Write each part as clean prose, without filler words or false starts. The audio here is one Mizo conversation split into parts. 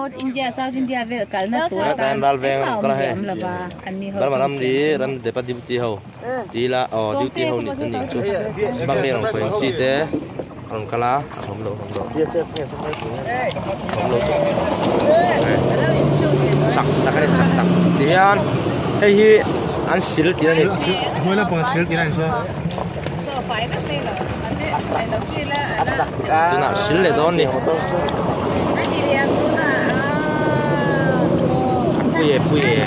North India, South India vel kalna tur atan Ralveng engmah an kal a awmzia hei awm lova anni ho Burma tawng ramri thiam ram depa duty ho ti ila aw duty ho nih an nih chu smuggling rawn sawi ang chi te a rawn kal a a awm lo awm lo awm lo chak tak a ni chak tak ti hian hei hi an sil tih a ni. Tunah sil leh dawn ni. Pui e pui e.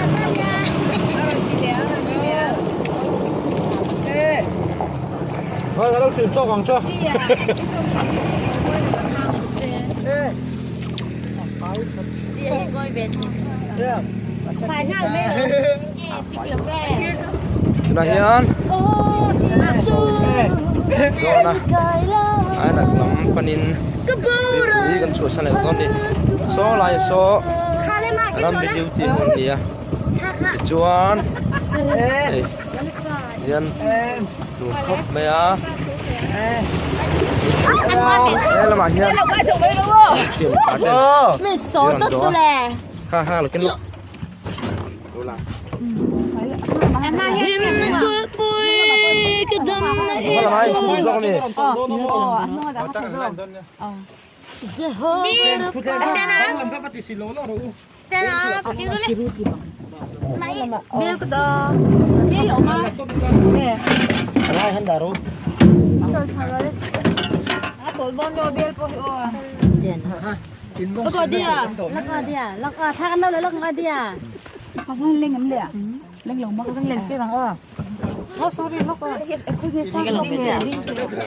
Tunah hian dawn a ai rak lam panin tuipui kan chhuahsan leh dawn a ni saw lai saw ramri duty ho an ni a tichuan hei hian tur khawp mai a he lamah hian thian pa ten kha kha lo ken lawk.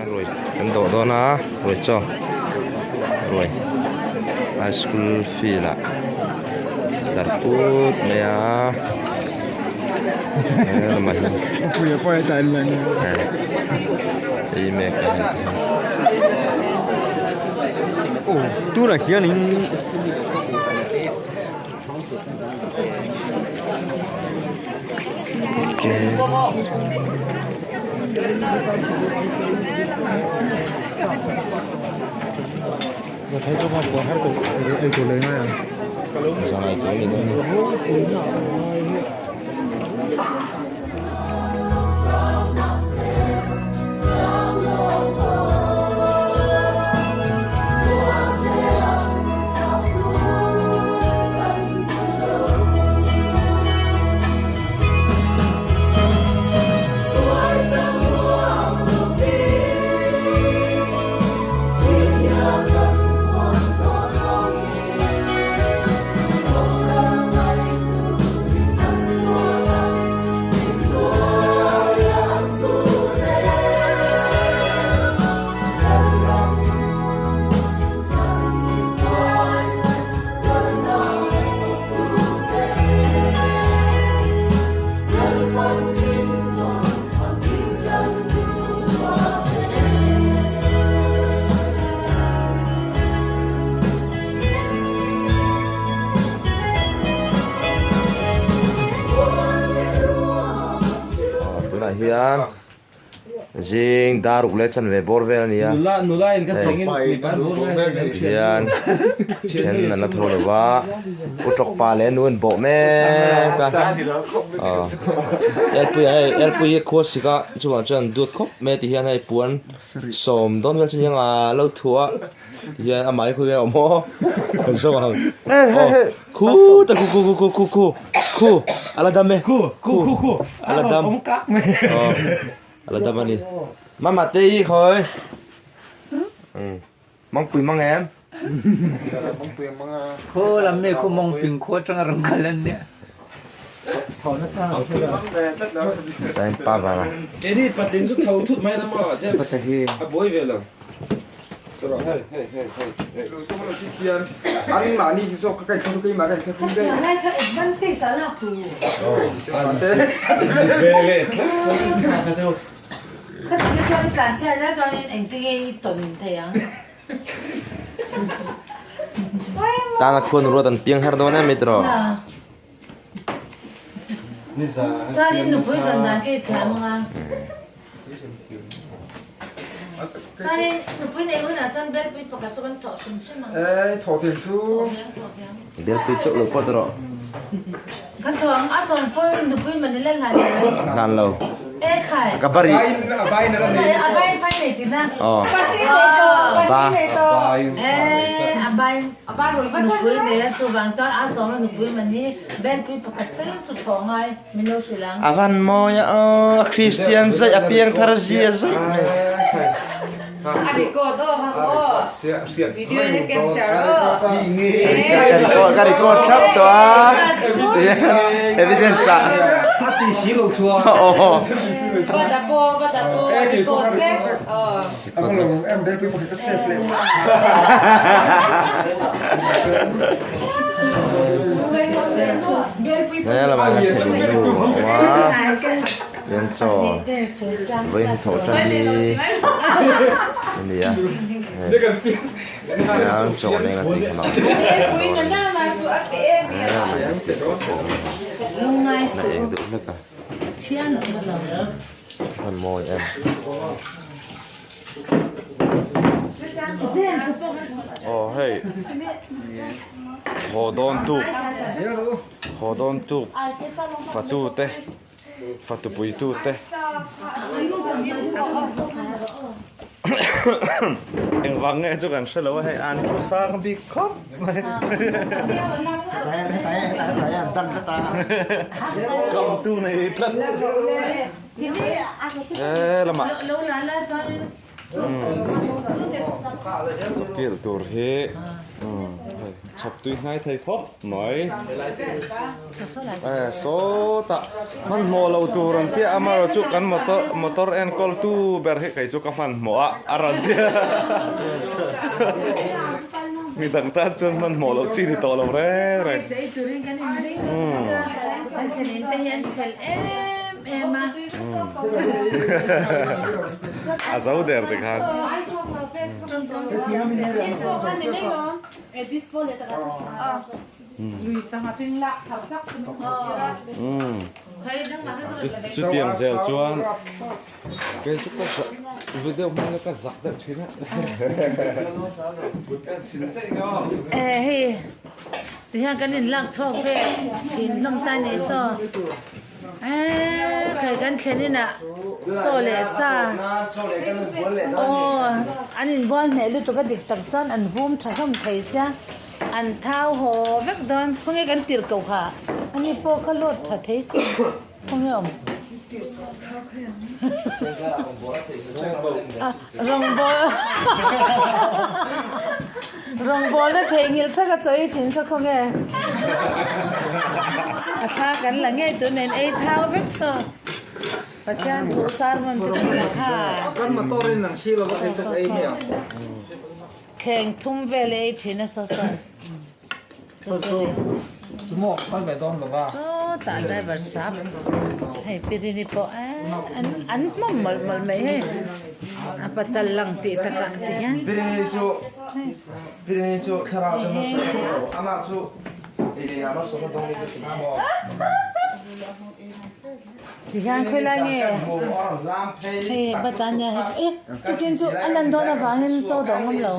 Ruai kan dawh dawn a ruai chaw ruai high school field ah tlar put mai a helamah hian ei mek a hei te hi. Tunah hianin Tunah hian zing dar ruk leh chanve bawr vel a ni a tihian then an la tho lo va u tawk pa leh nu an bawh mek a elpui ah hei elpui hi khua sik a chuvang chuan duat khawp mai a tihian hei puan sawm dawn vel chu ni ang a lo thuah a tihian amah hi khawi nge a awm aw kan sawi ang aw khutah khu khu khu khu khu khu a la dam e khu khu a la dam aw a la dam a ni mama te hi khawi mangpui mang em Khaw lam nge khaw mawngping khaw atanga rawn kal an nia. Tain pa vang a. Eni patling chu tho thut mai la maw James a buai ve lo. Chawrah hei hei hei hei hei. Lo chu lo ti thian an mahni hi zawk ka kaih thla keimah ka inthla thung daih. Lai kha advantage a lak tu. Kha ti chuan i tlan chhiat zel chuan in engtin nge i tawn thei ang. Tana khuan ruat an piang har dawn em mai tiraw. Chuan in nupui zawn dan ke i thiam ang a. Chuanin nupui nei hunah chuan belpui pakhat chu kan thawh hrim hrim ang. E thawh ve chu. Thawh ve ang. Belpui chauh lo pawh erawh. Kan thawh ang a sawm pawhin nupui man ila hlan lo em? Hlan lo. E khai. Ka bari. A bain a la nei. A bain fai nei tina. Aw. A ba. E a bain. Nupui nei a chuvang chuan a sawm a nupui man hi belpui pakhat fel chu thawh ngai min lo hrilh ang. A van mawi a aw a Kristian zaih a piangthar zia zaih mai. A record aw ha aw. Video in a capture aw. Ka record thlap tawh a evidence ah. A ti si lo chuan. Aw. Va da pawh va da pawh a record vek aw. A va lo em belpui pakhat ka save leh. He lamah hian thei nu a awm a. Hian chaw vawiin thawh tan hi a ni a hian chaw nen a tih hmang a eng deuh hlek a a mawi em aw hei haw dawn tuk haw dawn tuk fatu te. Fatu puitute engvang nge chu kan hrelo a hei an thu sang bik khawp mai kam tu nei tlat he lamah chawkil tur hi chhawp tui hnai thei khawp mai sawtah hmanhmawh lo tur an tia amaherawh chu kan motor motor enkawl tu ber hi kei chu ka hmanhmawh a a rawn tia midang tan chuan hmanhmawh loh chi ni tawh lo reng reng. A zo der te khan. Chutiang zel chuan kei chu ka zak video hmang ka zak deuh thin a. Hei tihian kan inlak chhuak ve thin hlawm ta ni saw. Eee khai kan thlen inah chaw leh sa aw an inbual hneh lutuk a dik tak chuan an vum tha hlawm thei sia an thau haw vek dawn khawnge kan tirh koh kha ani pawh kha load tha thei si khawnge awm rawngbawl Rawngbawlna theihnghilh tha ka chawi thin kha khawnge a thla kan la ngei tur nen ei thau vek saw Pathian thu sermon te chu kha saw saw saw thleng thum vel ei thin a saw saw Sawtah driver sap hei pirini pawh eee an hmawm mawlh mawlh mai hei a pachal lang tih takah ti hian. Ti hian khawilai nge hei batania hei e tukin chu a lan dawn avangin chaw dawh ngam lo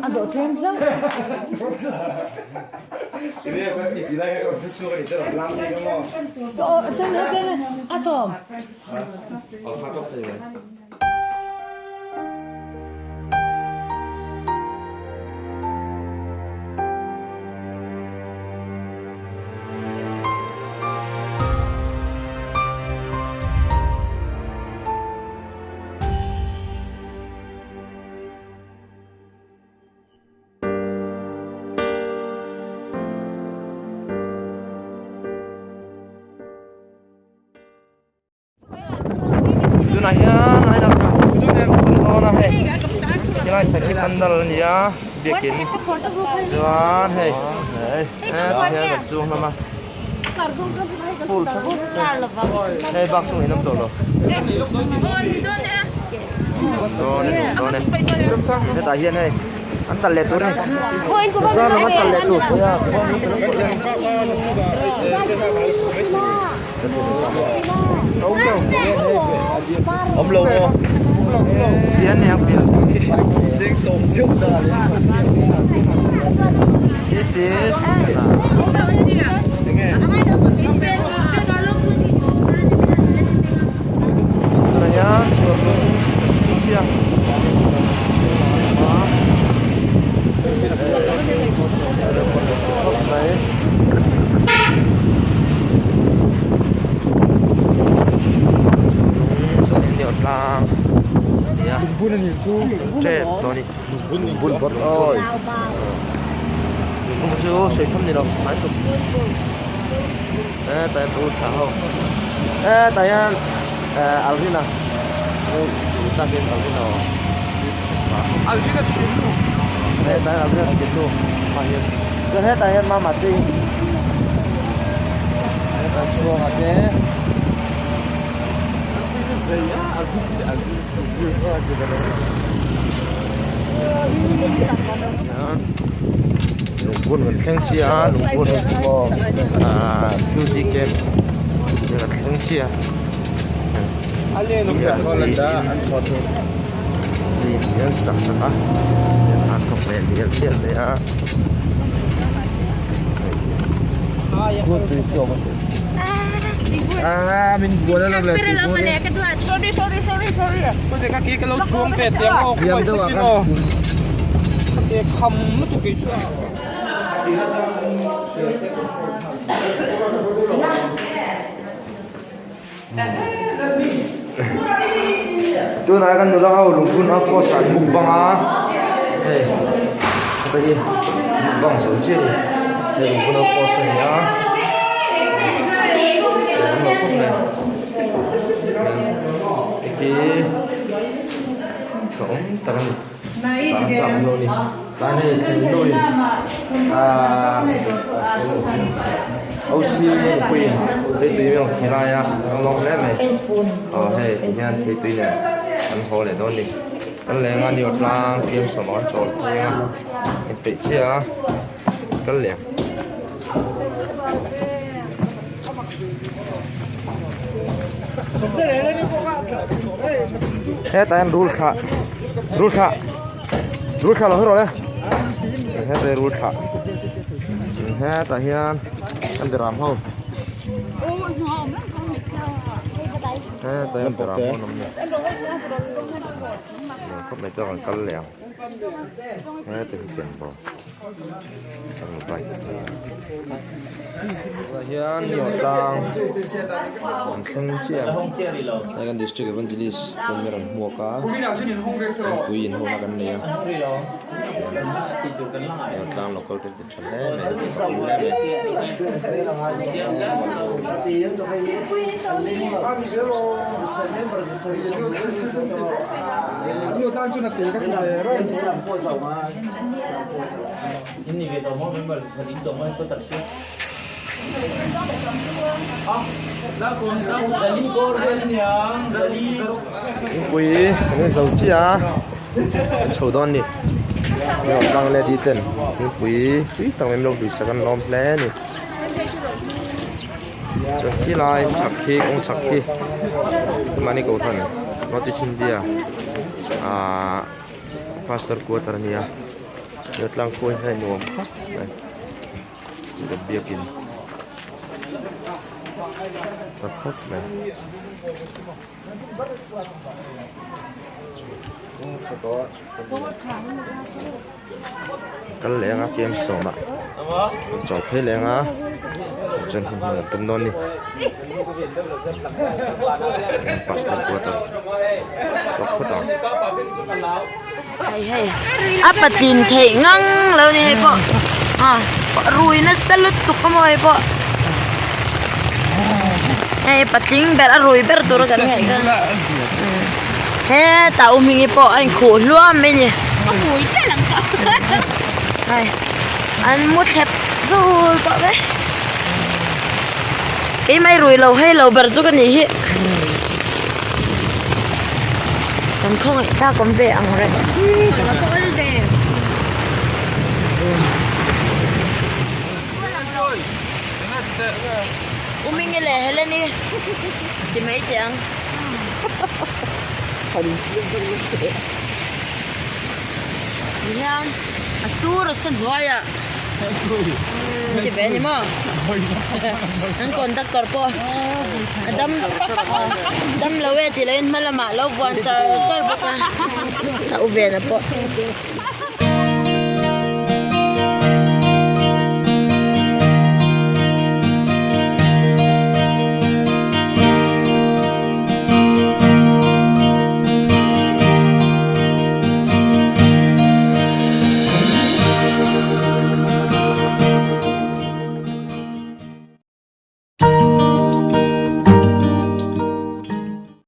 a dawh tlem hlauh. Aw ten ten a sawm. Tunah hian a inang kan dawn a hei helai chhak hi pandal a ni a biakin chuan hei hetah hian kan chuang hlawm a pool tha khawp mai hei bak chu ngaihnawm tawh lo dawn e dawn e hetah hian hei an talh leh tur a ni chuan an talh leh tur. Awm lo maw? Pian ni ang pian. This is Tunah hian chhuarlung chiah khawp mai. Tlang nia tep dawn a ni bun bawk awi lungphun chu sawi tham ni lo hnai tuk hetah hian ur thla ho hetah hian Alvin-a takin Alvin-a aw Alvin-a thinnu hetah hian Alvin-a thinnu chuan hetah hian mama te hetah chhuangah te. Lungphun kan thleng chiah a lungphun hi chu maw ahh refugee camp kan thleng chiah a sak sak a an thawk leh dial dial mai a. Tunah kan nula ho lungphun a post ah an mukbang a hei heta hi mukbang zo chiah a ni hei lungphun a post a ni a an lo khawp mai hei khi ka awm tak a ni tah an chak lo a ni tah hei thingluin ahh OC puiin theitui min rawn khel lai a a lawm hle mai aw hei ti hian theitui nen an haw leh dawn a ni kan leng a ni aw tlang fiam sawm an chawl phei a inpeih chiah a kal leh ang. Hetah hian rul thlah rul thlah rul thlah lo hi rawh le hetah hi rul thlah hetah hian an ram ho hetah hian ram ho an awm a ni khawp mai chuan an kal leh ang hetah hi ken bawk. Tunah hian Niawh tlang an thleng chiah a hei kan district evangelist ten min rawn hmuak a mipui inhawhna kan nei a Niawh tlang local te ti tha hle mai Thingpui an en zo chiah a an chho dawn a ni tlang lady ten thingpui tui tak mai min lo duhsak an lawm hle a ni chuan khi lai chhak khi kawng chhak khi mahni kohhran north east India ahh pastor quarter a ni a. He tlang khuai hi a nuam khawp mai ka biakin tha khawp mai. Kal leh anga kem sawmah chaw phei leh anga chuan hun hman an tum dawn a ni pastor quarter tawk phawt ang. Hei hei a patlin theih ngang lo ni hei pawh a rui nasa lutuk a maw hei pawh hei patling ber a rui ber tur a kan ngaih kha hetah u hmingi pawh a inkhuh hluam mai a ni hei an mu thlep zul tawh mai keimah i rui lo hei lo ber chu ka nih hi. Kan khawngaih tlak awm ve ang reng. U Mingi leh Helen-i ti mai teh ang. Tihian a sur a sa hnuaiah ti ve a ni maw an conductor pawh a dam dam lo e tih loin hma lamah a lo vuan char char bawk a a u vena pawh.